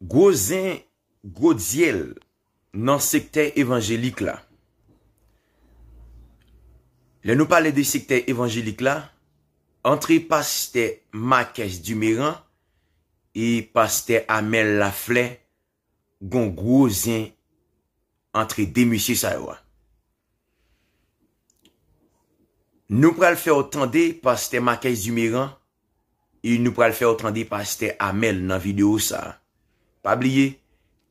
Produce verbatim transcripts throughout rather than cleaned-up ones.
Gwo zen, gwo dyèl nan sektè evanjelik la. Lè nou pale de sektè evanjelik la, antre pastè Marques Duméran e pastè Amel Lafleur, gon gwo zen antre de mesye sa yo a. Nou pral fè w tande pastè Marques Duméran e nou pral fè w tande pastè Amel nan videyo sa a. Pa bliye,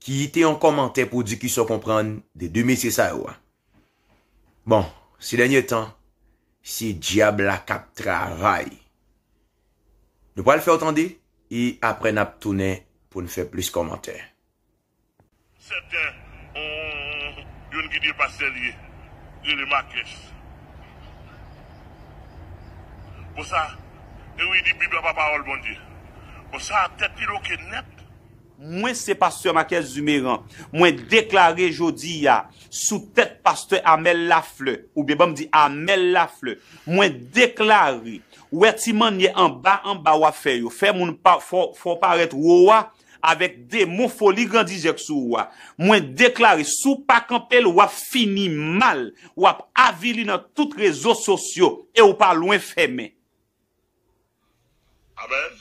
kite yon kòmantè pou w di kisa w konprann de de mesye sa yo a. Bon, se dènye tan, se dyab la k ap travay. Nou pral fè w tande e apre n ap tounen pou n fè plis kòmantè. Sèten, on, youn ki di pastè li ye, rele Marques. Bon sa, e wi, di Bib la pa pawòl Bondye. Bon sa, tèt li loke nèt. Mwen se pastè Marques Duméran. Mwen deklare jodi a, sou tèt pastè Amel Lafleur, oubyen ban m di Amel Lafleur, mwen deklare, ou wè ti mannyè anba anba w ap fè yo, fè moun pa, fè w, fè w parèt wo a, avèk demon foli grandizè k sou ou a. Mwen deklare, si w pa kanpe l, w ap fini mal, w ap avili nan tout rezo sosyo, e w pa lwen fèmen. Amèn.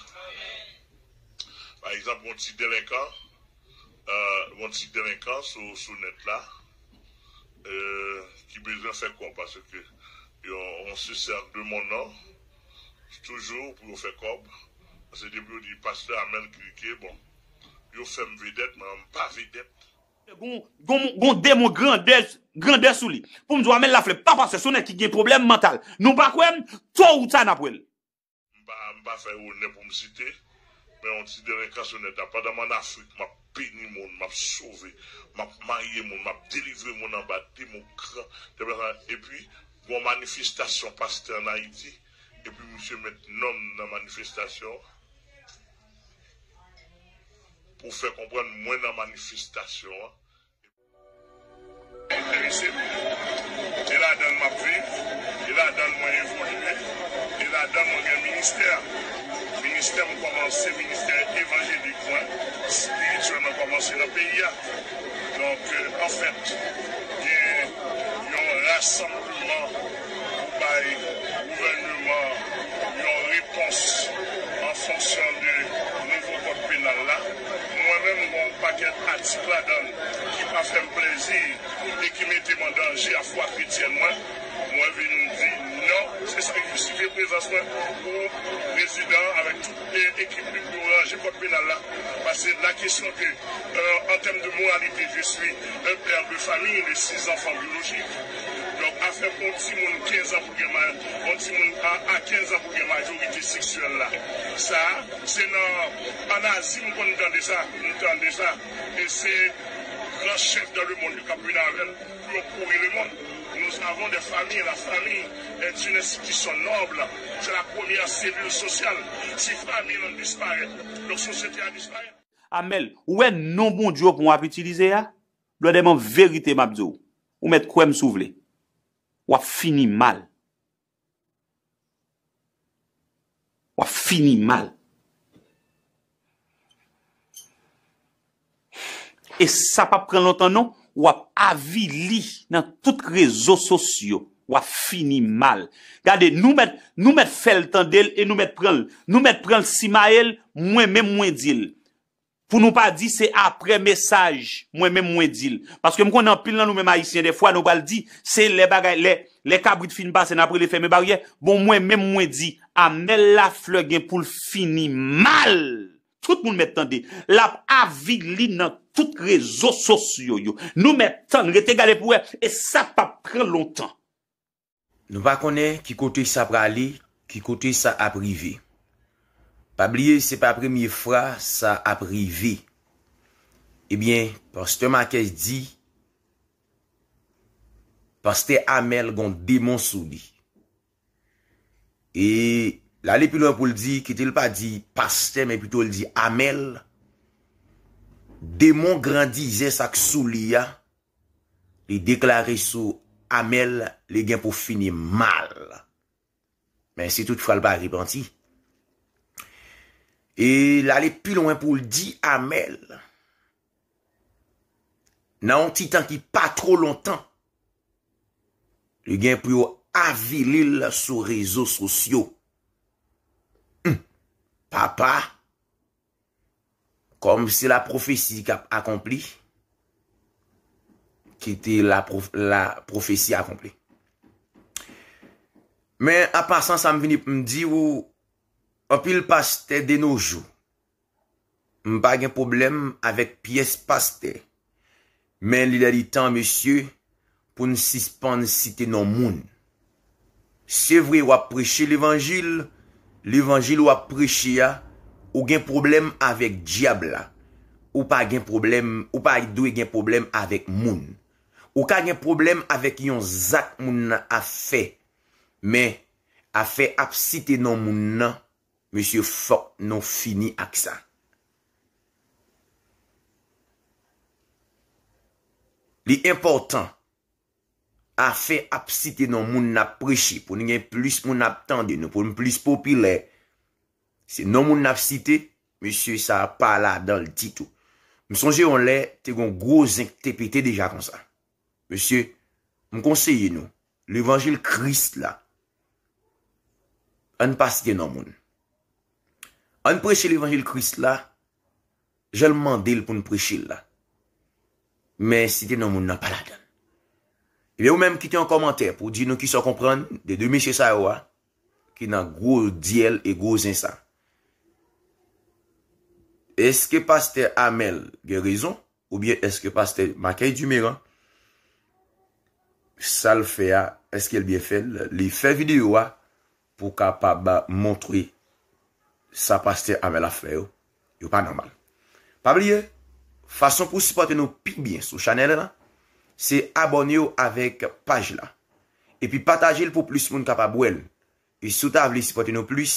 Pa egzanp, yon ti delenkan, euh, yon ti delenkan sou, sou nèt la, euh, ki bezwen fè kòb, paske yon, yon se sèk de mon non, toujou pou yo fè kòb. Paske depi yo di pastè Amèl klike, bon, yo fè m vedèt, men m pa vedèt. Gon, gon, gon demon grandè, grandè sou li. Pou m di w Amèl Laflè pa pastè, se yon nèg ki gen pwoblèm mantal. Nou pa kwè m, to ou ta n ap wè l. M pa, m pa fè onè pou m site, men yon ti delenkan sou nèt la. Pandan m ann Afrik, m ap beni moun, m ap sove, m ap marye moun, m ap delivre moun anba demon gran, epi gon manifestasyon pastè ann Ayiti, epi misye met non m nan manifestasyon an pou fè konprann mwen nan manifestasyon an. Enterese m. E ladan l m ap viv, e ladan l mwen evolye, e ladan l mwen gen ministè. Ministè m kòmanse, ministè evanjelik mwen, espirityèl mwen kòmanse nan peyi a. Donk, euh, anfèt, gen yon rasanbleman pou bay gouvènman yon repons an fonksyon de nouvo kòd penal la. Mwen menm, gon pakèt atik ladan l ki pa fè m plezi e ki mete m an danje a fwa kretyèn mwen. Mwen vin di non, se sa k jistifye prezans mwen pou prezidan avèk tout e, ekip li pou yo ranje kòd penal la. Paske la kesyon ke, euh, an tèm de moralite, je suis un père de famille de six enfants biologiques. Donk, afè pou yon timoun kenz an pou gen ma-, yon timoun a, a kenz an pou gen majorite seksyèl la. Sa, se nan, ann Azi m konn tande sa, m tande sa. E se gran chèf dans le monde yo k ap vin avè l pou yo pouri le monde. Nous avons des familles. La famille est une institution noble. C'est la première cellule sociale. Si fanmi an disparèt, donk sosyete a disparèt. Amèl, ou wè non Bondye w pou w ap itilize a? Blòdè, men verite m ap di w. Ou mèt kwè m si w vle. W ap fini mal. W ap fini mal. E sa p ap pran lontan non, w ap avili nan tout rezo sosyo. W ap fini mal. Gade, nou mèt, nou mèt fè l tande l e nou mèt pran l. Nou mèt pran l simaye l, mwen menm mwen di l. Pou nou pa di se apre mesaj, mwen menm mwen di l. Paske m konnen anpil nan nou menm Ayisyen, dèfwa nou pral di, se lè bagay, lè, lè kabrit fin pase, n ap rele fèmen baryè. Bon, mwen menm mwen di, Amèl Laflè gen pou l fini mal. Tout moun mèt tande. L ap avili nan tout rezo sosyo yo. Nou mèt tann, rete gade pou wè, e sa p ap pran lontan. Nou pa konnen ki kote sa prale, ki kote sa ap rive. Pa bliye, se pa premye fwa sa ap rive. Ebyen, pastè Marques di, pastè Amèl gon demon sou li. E l ale pi lwen pou l di, kite l pa di pastè, men pito l di Amèl, demon grandizè sa k sou li a, li deklare sou Amèl, li gen pou fini mal. Men si toutfwa l pa repanti. E l ale pi lwen pou l di Amèl, nan yon ti tan ki pa twò lontan, li gen pou yo avili l sou rezo sosyo. Hum, papa, kòm se la pwofesi k ap akonpli, kite la pwof-, la pwofesi akonpli. Men, an pasan, sa m vini pou m di w, anpil pastè de nos jours, m pa gen pwoblèm avèk pyès pastè. Men li lè li tan, mesye, pou n sispann site non moun. Se vre, w ap preche levanjil, levanjil w ap preche a, ou gen pwoblèm avèk dyab la. Ou pa gen pwoblèm, ou pa dwe gen pwoblèm avèk moun. Ou ka gen pwoblèm avèk yon zak moun nan ap fè. Men, afè ap site non moun nan, mesye, fòk nou fini ak sa. Li enpòtan, afè ap site non moun n ap preche, pou n gen plis moun ap tande nou, pou n plis popilè. Se non moun n ap site, mesye, sa pa ladan l ditou. M sonje yon lè, te gon gwo zen k te pete deja konsa. Mesye, m konseye nou, levanjil Kris la, ann pa site non moun. Ann preche levanjil Kris la, jan l mande l pou n preche l la. Men site non moun nan pa ladan l. Ebyen, ou menm kite yon kòmantè pou w di nou kisa w konprann de de mesye sa yo a, ki nan gwo dyèl e gwo zen sa. Èske pastè Amèl gen rezon? Oubyen èske pastè Makèy Dimeran, sa l fè a, èske l byen fè l? Li fè videyo a pou kapab montre sa pastè Amèl ap fè yo, yo pa nòmal. Pa bliye, fason pou w sipòte nou pi byen sou chanèl la, se abòne w avèk paj la. Epi pataje l pou plis moun kapab wè l. E si w ta vle sipòte nou plis,